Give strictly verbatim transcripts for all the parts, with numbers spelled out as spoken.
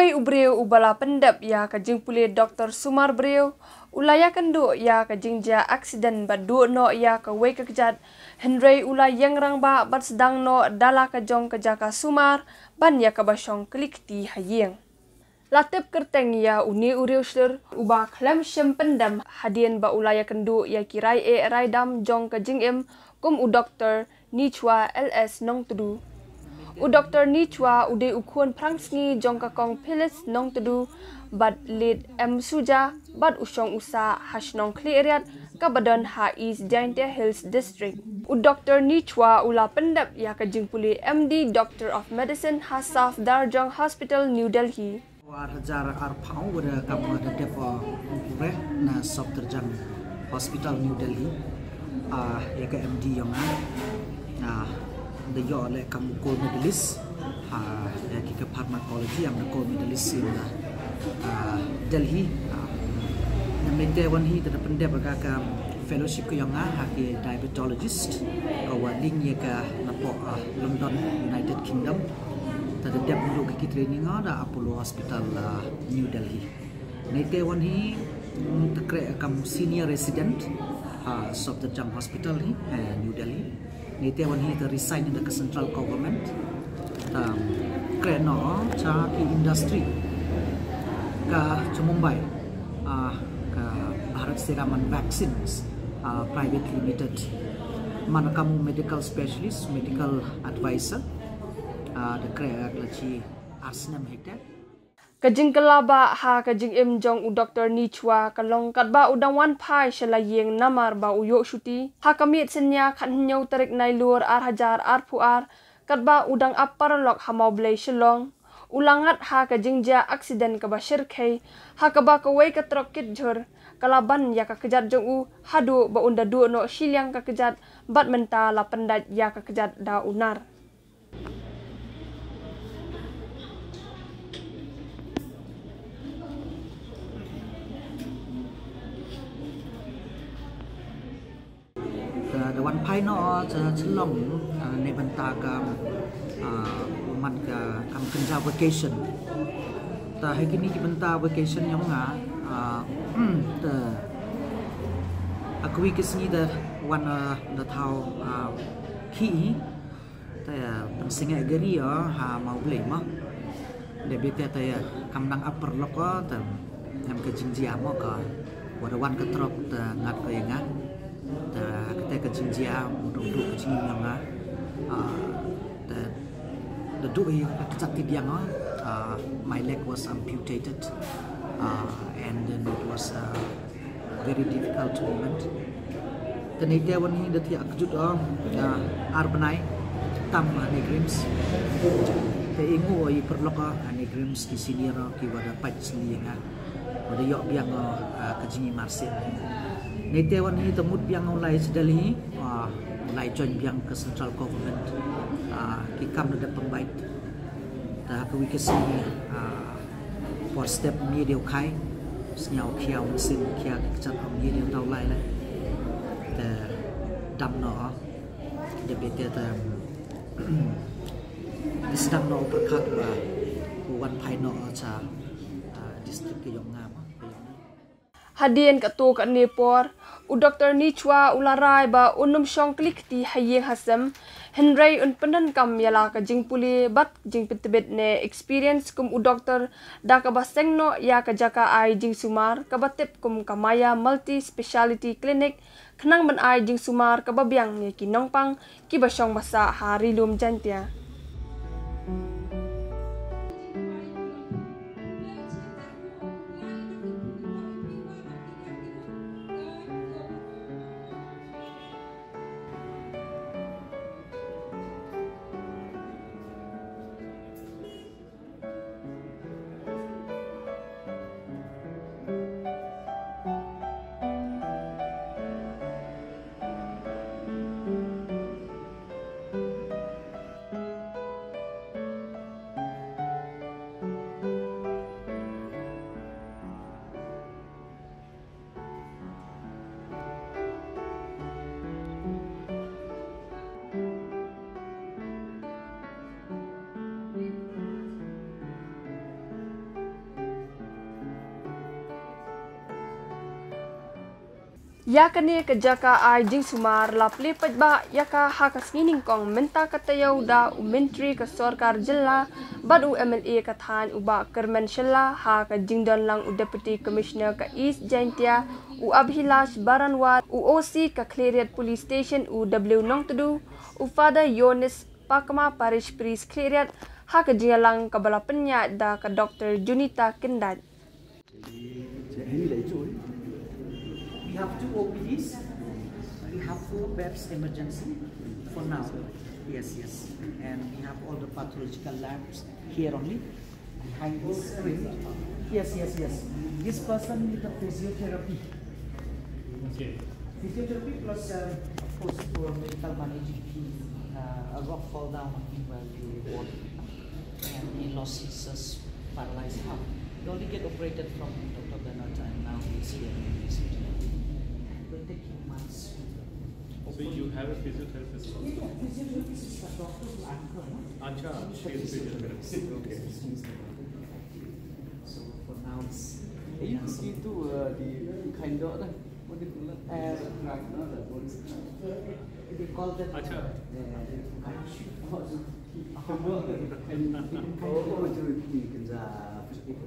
Hynrei u briew uba la pyndep ïa ka jingpule Doktor Sumar Briew u la ïakynduh ïa ka jingjia aksiden bad duh noh ïa kawei ka kjat, hynrei u la ïeng rangbah bad sdang noh da la ka jong ka jaka sumar ban ïa kaba shong kli kti ha ïing. La tip kyrteng ïa une u riewshlur uba khlem shym pyndem hadien ba u la ïakynduh ïa ki rai eh rai dam jong ka jingim kum u Doktor Nichwa L S Nongtdu. U Doktor Nichwa u dei u khun phrangsngi jong ka kong Phyllis Nongtdu bad Late M Suja bad u shong u sah ha shnong Khliehriat kaba don ha East Jaintia Hills District. U Doktor Nichwa u la pyndep ïa ka jingpule M D Doctor of Medicine ha Safdarjung Hospital, New Delhi. Ar hajar arphew, wada kam da dep, uh, pule na Safdarjung Hospital, New Delhi. Ah, ïa ka M D jong nga. Ah, da ïoh leh kam gold medalist. Ah, ïa ki ka pharmacology, am da gold medalist in, ah, Delhi. Ah, na mynta wan hi da pyndep ka, ka fellowship ka jong nga ha ki diabetologist. Ka wa ling ïa ka na po, ah, London, United Kingdom. Te da dep ndu ki training, ah, da Apollo Hospital, ah, New Delhi. Nete wan hi, mm, te kreh kam senior resident, ah, Safdarjung Hospital hi, eh, New Delhi. Nete wan hi te resign da ka central government. Te kreh noh cha ki industry ka cha Mumbai, ah, ka Bharat Serum and Vaccines, ah, Private Limited. Man kam medical specialist, medical advisor. Ah, da kreh la chi ar snem hektar. Ka jingkylla ba ha ka jingim jong u Doktor Nichwa ka long katba u dang wan phai sha la ïing namar ba u ïoh shuti. Ha ka miet synñia khathynñiew tarik Nailur ar hajar arphew ar, katba u dang ap paralok ha Mawblei Shillong, u la ngat ha ka jingjia aksiden kaba shyrkhei, ha kaba kawei ka trok kit jhur ka la ban ïa ka kjat jong u, haduh ba un da duh noh shiliang ka kjat, bad mynta la pyndait ïa ka kjat da u nar. Te da wan phai noh cha Shillong, ah, na bynta ka, ah, man ka kam kynja vacation. Te ha kine ki bynta vacation jong nga, ah, te ha kawei ka sngi te wan, ah, da thaw, ah, khih hi. Te, ah, pynsngewbha ïa ka ri, ah, ha Mawblei mo. Dei beit te, te, ah, kam dang ap paralok, ah, te em ka jingjia mo ka, wat wan ka trok te ngat ko ïa nga. Te kata ka jingjia, mut ruh ka jingim jong nga. Ah, te da duh ïa ka kjat ti biang, ah, ah, my leg was amputated. Ah, and then it was, ah, very difficult moment. Te nete wan hi da thiah kjut, ah, ah, ar bnai tam, ah, NEIGRIHMS. Te i nguh i paralok, ah, NEIGRIHMS ki senior, ah, ki wa da pait sli ïa nga. Wa da ïoh biang, ah, ka jingim arsien. Nete wan hi te mut biang u lai sdal hi, ah, u lai join biang ka central government, ah, ki kam da pynbeit. Te ha kawei ka sngi, ah, por step mih dei u khai, sngew khia u mynsiem khia ki kjat ong mih dei u tau lai lai. Te dam noh, ah, da beit te, te sdang noh u pyrkhat ba u wan phai noh cha, ah, district ka jong nga mo. Hadien katto katne por, u Doktor Nichwa u la rai ba un ym shong kli kti ha ïing ha sem, hynrei un pyndonkam ïa la ka jingpule bad jingpyntbit ne experience kum u doktor da kaba seng noh ïa ka jaka ai jingsumar kaba tip kum ka Maya Multi Speciality Clinic, khnang ban ai jingsumar kaba biang ïa ki nongpang kiba shong ba sah ha Ri Lum Jaiñtia. Ïa kane ka jaka ai jingsumar la plie paidbah ïa ka ha ka sngi nyngkong mynta ka taïew da u Myntri ka Sorkar Jylla bad u M L A ka thaiñ u Bah Kyrmen Shylla, ha ka jingdon lang u Deputy Commissioner ka East Jaintia u Abhilash Baranwal, u O C ka Khliehriat Police Station u W Nongtdu, u Father Yonis Pakma, Parish Priest Khliehriat, ha ka jingïalang kaba la pynïaid da ka Doctor Junita Kyndait. We have two O P Ds, we have four beds emergency for now. Yes, yes. And we have all the pathological labs here only, behind this screen. Yes, yes, yes. This person need a physiotherapy. Okay. Physiotherapy plus, uh, of course, for medical managing. He, uh, a rock fall down on him while he walked. And he lost his, uh, paralyzed arm. He only get operated from Doctor Bernard, and now he's here in this hospital. It will take him months. So you have a physiotherapist also? Yeah, physiotherapist is a doctor who anchor, no? Acha, she is physiotherapist. Okay. So for now, it's, are you looking to, uh, the kind of, uh, what do you call it? Uh, crack, no? The bones crack. They call that, acha, uh, oh, oh, oh,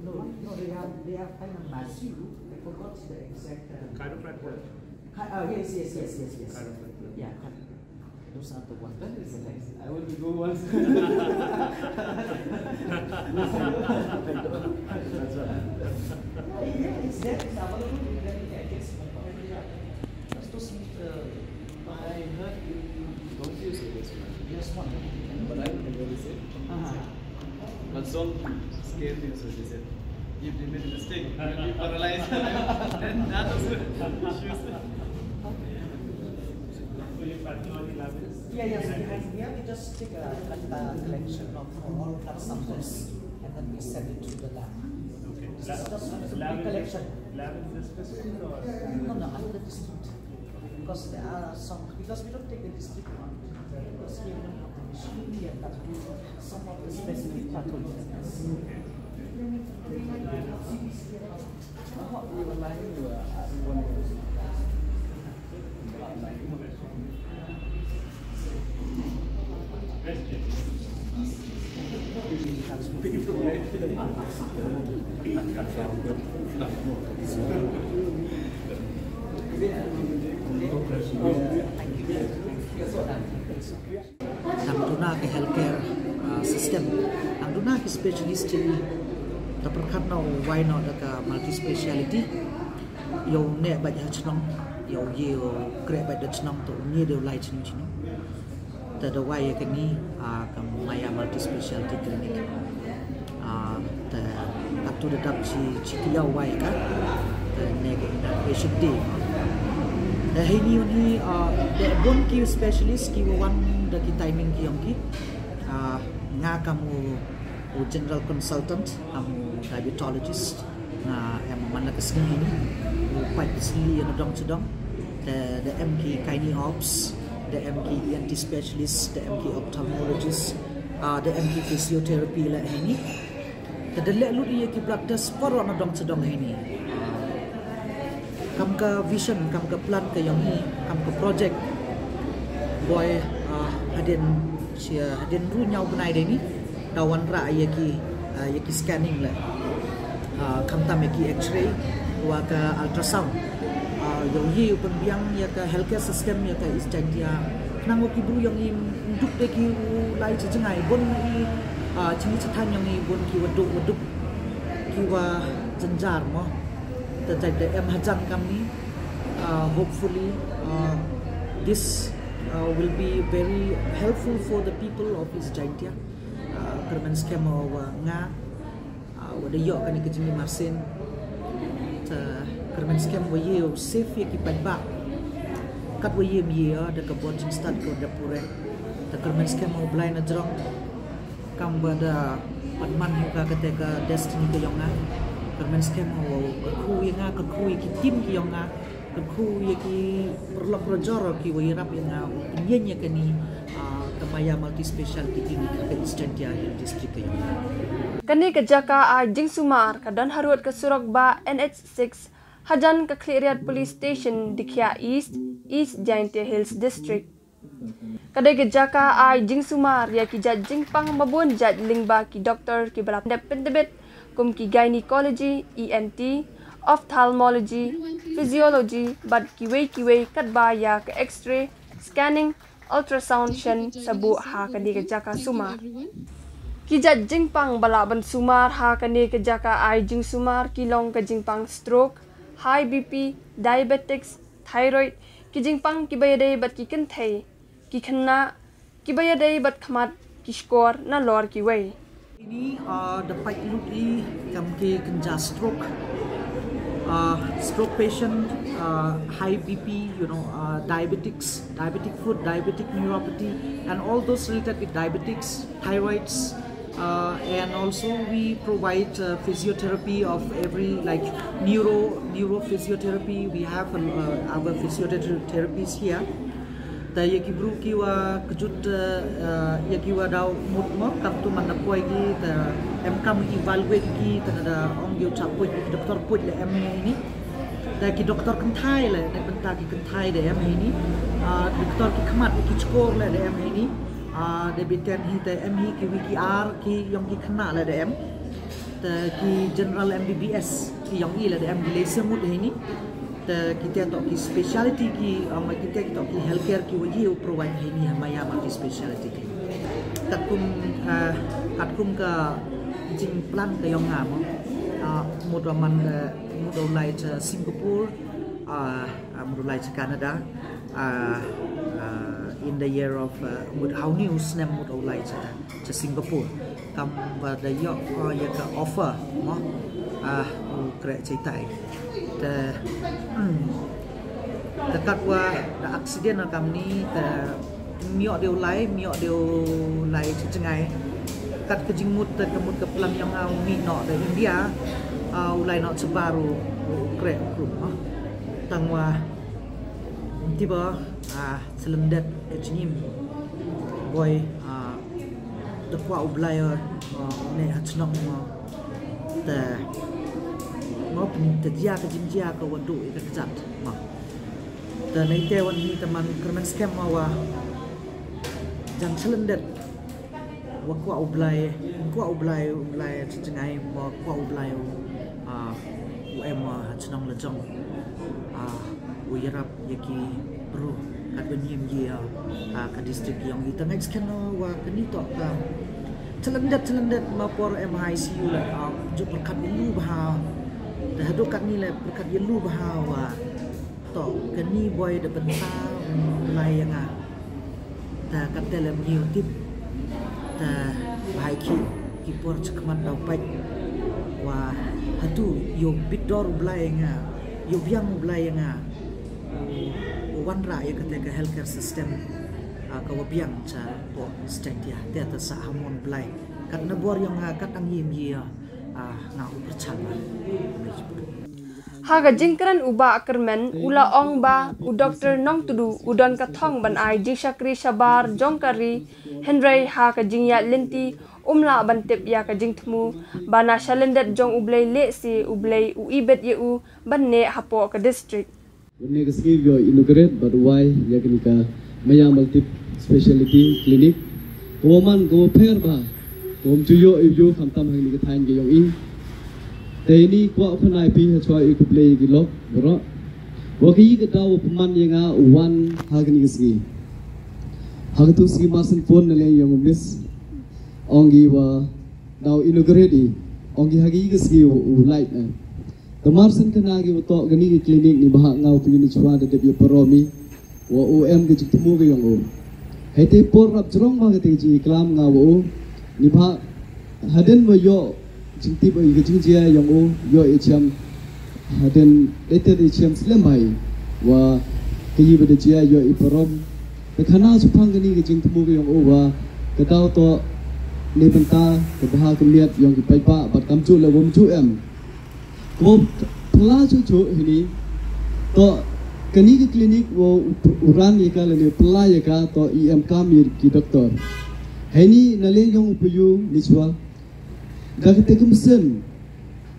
no, no, they are, they are kind of massive. I forgot the exact, uh, chiropractic word. Chi-, uh, yes, yes, yes, yes, yes. Chiropractic. Yeah, chi-, those are the ones. That is nice. I want to go once. That's right. Yeah, yeah, it's there. It's available. You can get it. Just to see the I heard you don't use the best one. Yes, one. But I don't know what they say. Uh-huh. But some scare me, so they said, if they made a mistake, you'll be paralyzed. Then that was it. She was like, yeah, yes, behind here we just take a, a, a collection of all blood samples and then we send it to the lab. Okay. This is just a collection. Lab is this specific or? No, no, under district. Because there are some, because we don't take the district one. Because we don't have the machine here, but we have some of the specific pathologists. Nang duna ka healthcare, ah, system. Nang duna ki specialist hi. Ta pyrkhat na u wai noh da ka multi speciality. Ïa u neh bad ha chnong, ïa u ïe u kreh bad da chnong, to u neh da u lai chnong chnong. Ta da wai ïa kani, ah, ka Maya Multi Speciality Clinic. Ah, ta katto da dap chi, chi ki ïa wai ka. Ta ne ka inauguration day. Ta heini un hi, ah, da bun ki specialist ki wan da ki timing ki ïong ki. Ah, nga kam u, u general consultant, kam u diabetologist. Nga em man la ka sngi ni. U pait sli na dong chadong. Da, da em ki gynae obs, da em ki E N T specialist, da em ki ophthalmologist, ah, da em ki physiotherapy la heini. Te da leh lut ïa ki blood test baroh na dong chadong heini. Kam ka vision, kam ka plan ka ïong hi, kam ka project. Boi, ah, hadien, shi, hadien ruh ñiaw bnai dei ni. Da wanrah ïa ki, ah, ïa ki scanning leh. Ah, khamtam ïa ki X-ray, wa ka ultrasound. Ah, ïa u ïe u pynbiang ïa ka healthcare system ïa ka East Jaintia. Khnang wa ki bru ïong i ym duk de ki u lai cha jngai bun i, ah, chini cha thaiñ ïong i bun ki wa duk wa duk. Ki wa jynjar mo. Te jait da em hajan kamni. Ah, hopefully, ah, this, ah, will be very helpful for the people of East Jaintia. Ah, kyrmen skhem wa nga, ah, wa da ïoh kane ka jingïamar sien. Te kyrmen skhem wa ïa u safe ïa ki paidbah. Kat wa ïa ym ïa da ka bor jingstad ka wa da pure. Te kyrmen skhem wa Blai na jrong. Kam wa da pynman ïa ka kate ka destiny ka ïong nga. Kyrmen skhem wa kyrkhu ïa nga, kyrkhu ïa ki team ki ïong nga. Kyrkhu ïa ki paralok parajor ki wa ïarap ïa nga u pynïeng ïa kani, ah, ka Maya Multi Speciality Clinic ha ka East Jaintia Hills District ka ïa nga. Kane ka jaka ai jingsumar ka don harud ka surok bah N H six Hajan ka Khliehriat Police Station, Dikhia East, East Jaintia Hills District. Ka dei ka jaka ai jingsumar ïa ki jait jingpang babun jait lyngba ki doktor kiba la pyndep pyntbit, kum ki gynecology, E N T, ophthalmology, physiology, bad kiwei kiwei katba ïa ka X-ray, scanning, ultrasound shen sabuh ha kane ka jaka sumar. Ki jait jingpang ba lah ban sumar ha kane ka jaka ai jingsumar ki long ka jingpang stroke, high B P, diabetics, thyroid, ki jingpang kiba ïadei bad ki kynthei, ki khynnah, kiba ïadei bad khmat, ki shkor, nalor kiwei. Ini, uh, da pait lut i kam ki kynja stroke, uh, stroke patient, uh, high B P, you know, uh, diabetics, diabetic foot, diabetic neuropathy, and all those related with diabetics, thyroids, uh, and also we provide, uh, physiotherapy of every, like, neuro, neurophysiotherapy. We have, uh, our physiotherapies here. Te ïa ki bru ki wa kjut, eh, ïa ki wa daw mut mo, kam tu man da poi ki, te em kam evaluate ki, te da ong ki u cha poi ki doktor poi le em ini. Te ki doktor kynthai le, ne bynta ki kynthai de em ini. Ah, doktor ki khmat ki chkor le de em ini. Ah, de biten hi te em hi ki wi ki ar ki yong ki khynnah le de em. Te ki general M B B S ki yong i le de em ki le semut ini. Te kita toh ki speciality ki, um, kita toh ki healthcare ki wa ïa u provide hi ni ha Maya multi speciality ki. Katkum, eh, katkum ka jingplan ka yong nga mo, ah, mut wa man, eh, mut wa lai cha Singapore, ah, ah, mut wa lai cha Canada, ah, ah, in the year of, eh, mut hau ni u snem mut wa lai cha cha Singapore. Kam ba da ïoh, uh, ïa ka offer mo, ah, u kreh chitai. Te, hmm, te kat wa da accident kam ni te, mioh deu lai, mioh deu lai cha jngai. Kat ka jingmut te ka mut ka plan yong nga u mi noh da India, ah, u lai noh cha baru u kreh u krum mo. Tang wa ti ba, ah, Selendet ka jingim boi, ah, da kwah u Blei, ah, ne ha chnong mo, te mo pyn te jia ka jingjia ka wa duh ïa ka kjat mo. Te nei te wan hi te man kyrmen skhem mo wa jan Selendet wa kwah u Blei, kwah u Blei, u Blei cha jngai mo kwah u Blei u, ah, u em, ah, ha chnong la jong, ah, u ïarap ïa ki bru kat ba nim ïa, ah, ka district yong i. Te ngeit skhem no wa kani toh ka Selendet, Selendet ma por em ha I C U le, ah, ju pyrkhat ïa lu bha. Te haduh katni le pyrkhat ïa lu bha wa toh kani boi da bynta u Blei ïa nga. Te katte lem ngi u tip. Te bha ki, ki por chakhmat daw pait wa hatu ïoh bit dor u Blei ïa nga, ïoh biang u Blei ïa nga u wanrah ïa kate ka healthcare system, ah, ka wa biang cha poh state ïa te ta sa hamon Blei. Kat na bor ïa nga kat ang yim ïa, ah, nga u pyrchang. Ha ka jingkren u Bah Kyrmen u la ong ba u Doktor Nongtudu u don ka thong ban ai jingshakri shabar jong ka ri, hynrei ha ka jingïaid lynti um lah ban tip ïa ka jingthmu ba na Selendet jong U Blei lehse U Blei u ibit ïa u ban neh hapoh ka district. Wan ne ka sngi ïoh inaugurate bad wai ïa kani ka Maya Multi Speciality Clinic. Ka wa man ka wa pher bha, ka wa mju ïoh ïa u khamtam ha kani ka thaiñ ka yong i. Te ini kwah u khana ïa phi ha chwa i khublei ki lok baroh. Wa ka i ka daw wa pynman ïa nga u wan ha kani ka sngi. Ha ka tu sngi mar syn pun na leng yong u miss. Ong i wa daw inaugurate i. Ong i ha ka i ka sngi u, u light na. Te mar syn khana ki wa toh kani ka clinic ni bha nga u phi ni chwa da dep ïa parom i. Wa u em ka jingthmu ka yong u. Hei te por rap jrong ba ka te jingklam nga wa u. Ni bha hadien wa ïoh jingtip ïa ka jingjia yong u, ïoh ïa chiam. Hadien dei te ïa chiam slem bai. Wa ka yi ba da jia ïoh ïa parom. Te khana suphang kani ka jingthmu ka yong u wa ka daw toh ne bynta ka bha ka miat yong ki paidbah bad kam ju le wam ju em. Ko pla chu chu hini. To kani ka clinic wo u ran ïa ka lane pla ïa ka to i em kam ïa ki doktor. Hini na leng yong u payu ni chwa. Da kate kumsen.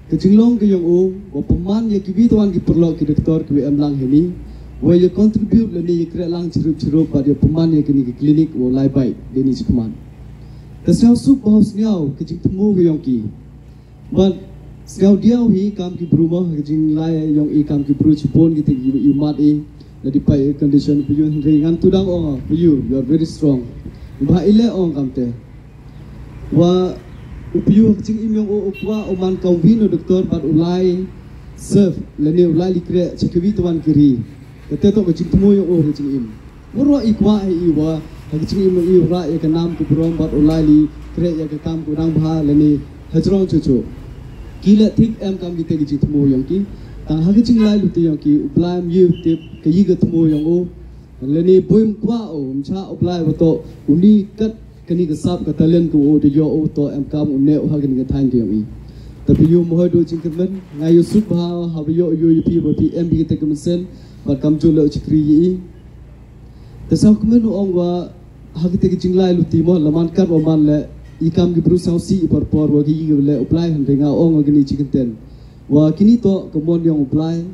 Ka jinglong ka jong u, wa pynman ïa kiwei tawon ki paralok ki doktor kiwa em lang heini, wa ïa contribute lane ïa kreh lang chirup chirup bad ïa pynman ïa kane ka clinic wa lai beit dei ni chi khmat. Ka sngewsuk bha u sngewsuk ka jingthmu ka jong ki. Bad sngewdiaw hi kam ki bru mo, ka jinglai jong i kam ki bru chibun kita ki i mat i. Lada peit condition u Pyu, hynrei ngan tu dang ong, Pyu, you are very strong. Bha i leh ong kamte. Wa u Pyu ha ka jingim jong u, u kwah u man kam win u doktor bad u lai serve lane u lai leit kreh cha kiwei tawon ki ri. Kata toh ka jingthmu jong u ha ka jingim. Waroh i kwah hi i wa ha ka jingim jong i u rah ïa ka nam ka burom bad u lai leit kreh ïa ka kam kaba dang bha lane hajrong chuchu. Ki leh thik em kam kita ki jingthmu jong ki. Tang ha ka jinglai luti jong ki, u Blei um ïoh tip ka ïa ka thmu jong u. Lane bun kwah u, um chah u Blei wa toh uni kat kani ka sap ka talent ka u da ïoh u toh em kam u neh u ha kani ka thaiñ ka jong i. Te Pyu, mo hoi du jingkyrmen, nga ïoh suk bha haba ïoh ïoh ïa phi ba phi em phi kita ka mynsiem bad kam ju leh u chakri ïa i. Te sngewkmen u ong wa ha kita ki jinglai luti mo, la man kat wa man leh, i kam ki bru sngewsih i por por wa ki ïa ki leh u Blei, hynrei nga ong wa kini chi kyntien. Wa kini toh ka mon jong u Blei.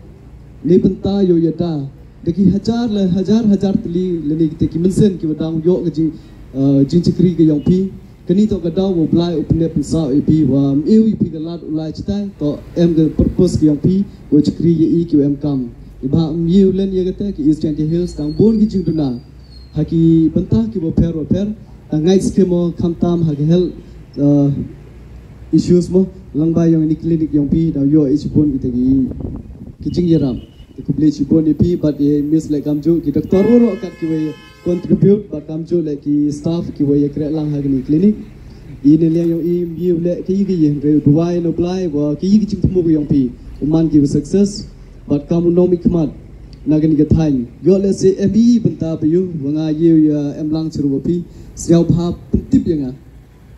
Neibynta ïoh ïada da ki hajar le hajar hajar tylli lane kita ki mynsiem kiwa dang ïoh ka jing, eh, jingchakri ka jong phi. Kani toh ka daw wa u Blei u pyndep pynsah ïa phi, wa um ïoh ïa phi ka lad u lai chitai, toh em ka purpose ka jong phi wa chakri ïa i kiwa em kam. I bha um ïoh len ïa kata ki East Jaintia Hills tang bun ki jingduna ha ki bynta kiwa pher wa pher. Tang ngait skhem mo khamtam ha ka health, eh, issues mo, lyngba jong ini clinic jong phi da ïoh i chibun kita ki, ki jingïarap. Te khublei chibun ïa phi bad ïa Miss leh kamjooh ki doktor waroh kat kiwa contribute bad kamjooh leh ki staff kiwa ïa kreh lang ha kani clinic. I na liang jong i ym ïoh leh kaei kaei hynrei u duwai na u Blei wa kaei ka jingthmu ka jong phi u man kiwa success bad kam u nongmihkhmat na kani ka thaiñ. Ïoh lehse em i bynta Pyu wa nga ïoh ïa em lang chirup wa phi. Sngewbha pyntip ïa nga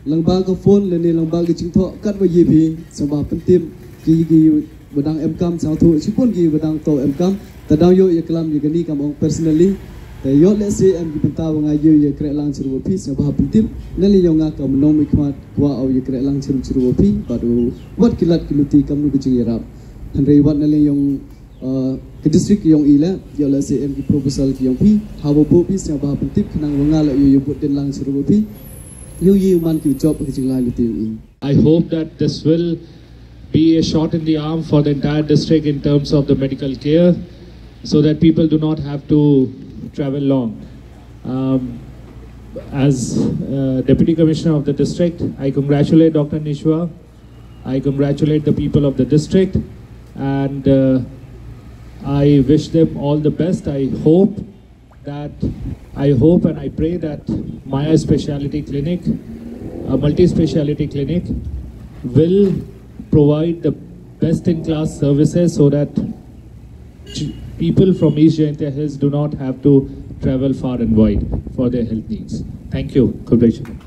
lyngba ka phone lane lyngba ka jingthoh katwa ïa phi, sngewbha pyntip ki, kiwa dang em kam, sngewthuh chibun kiwa dang toh em kam. Te dang ïoh ïaklam ïa kani kam ong personally. Te ïoh lehse em ki bynta wa nga ïoh ïa kreh lang chirup wa phi, sngewbha pyntip. Na liang jong nga kam u nongmihkhmat kwah u ïa kreh lang chirup chirup wa phi bad u wat ki lad ki luti kamnu ka jingïarap. Hynrei wat na liang jong, uh, ka district ka jong i leh, ïoh lehse em ki proposal ki jong phi, haba buh phi sngewbha pyntip khnang wa nga lah ïoh ïa bud dien lang chirup wa phi. Ïoh ïa u man ki u jop ha ka jinglai luti jong i. I hope that this will be a shot in the arm for the entire district in terms of the medical care, so that people do not have to travel long. Um, as, uh, Deputy Commissioner of the district, I congratulate Doctor Nishwa. I congratulate the people of the district, and, uh, I wish them all the best. I hope that, I hope and I pray that Maya Speciality Clinic, a multi-speciality clinic, will provide the best-in-class services so that ch-, people from East Jaintia Hills do not have to travel far and wide for their health needs. Thank you. Khublei shibun.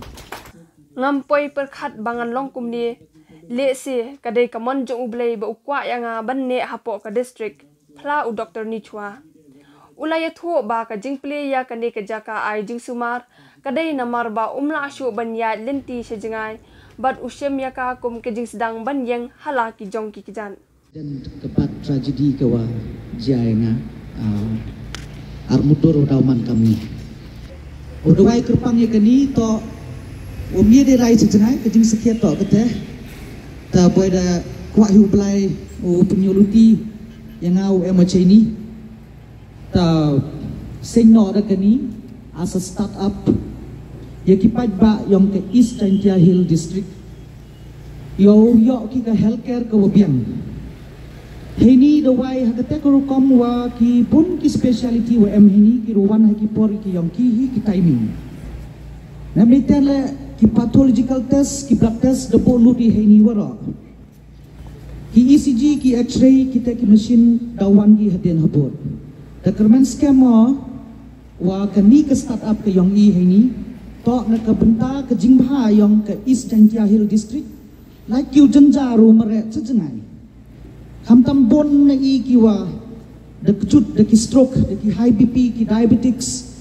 Ngam poi pyrkhat ba ngan long kumne, lehse ka dei ka mon jong U Blei ba u kwah ïa nga ban neh hapoh ka district, phla u Doctor Nichwa. U la ïathuh ba ka jingplie ïa kane ka jaka ai jingsumar ka dei namar ba um lah shuh ban ïaid lynti sha jngai, bad u shem ïa ka kum ka jingsdang ban ïeng ha la ki jong ki kjat. Dang ka bad tragedy ka wa jia ïa nga, ah, ar mudur u daw man kamni. U dawai kyrpang ïa kani toh, um ïa dei rai sha jngai, ka jingsakhiat toh kata. Ta boi da kwah hi U Blai u pynïaid luti ïa nga u em ha China. Ta seng noh da kani, as a start up, ïa ki paidbah jong ka East Jaintia Hill District. Ïoh, ïoh ki ka healthcare ka wa biang. Heini dawai ha kata ka rukom wa ki bun ki speciality wa em heini ki ruh wan ha ki por ki jong ki hi ki timing. Namar ïa te leh ki pathological test, ki blood test da buh lut hi heini waroh. Ki E C G, ki X-ray, kita ki machine da wan ki hadien habud. Da kyrmen skhem mo wa kani ka start up ka jong i heini, toh na ka bynta ka jingbha jong ka East Jaintia Hill District, lait ki u jynjar u mareh sha jngai. Khamtam bun na i ki wa da kjut, da ki stroke, da ki high B P, ki diabetics,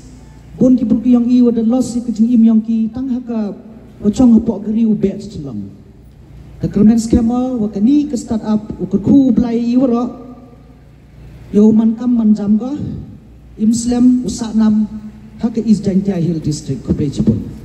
bun ki briew ki jong i wa da loss ïa ka jingim jong ki tang ha ka wa chong hapoh ka ri u beh sha Shillong. Te kyrmen skhem o wa kani ka startup u kyrkhu u Blai i waroh. Yow man kam man jam ko, im slem u sahnam ha ka East Jaintia Hill District. Khublei chibun.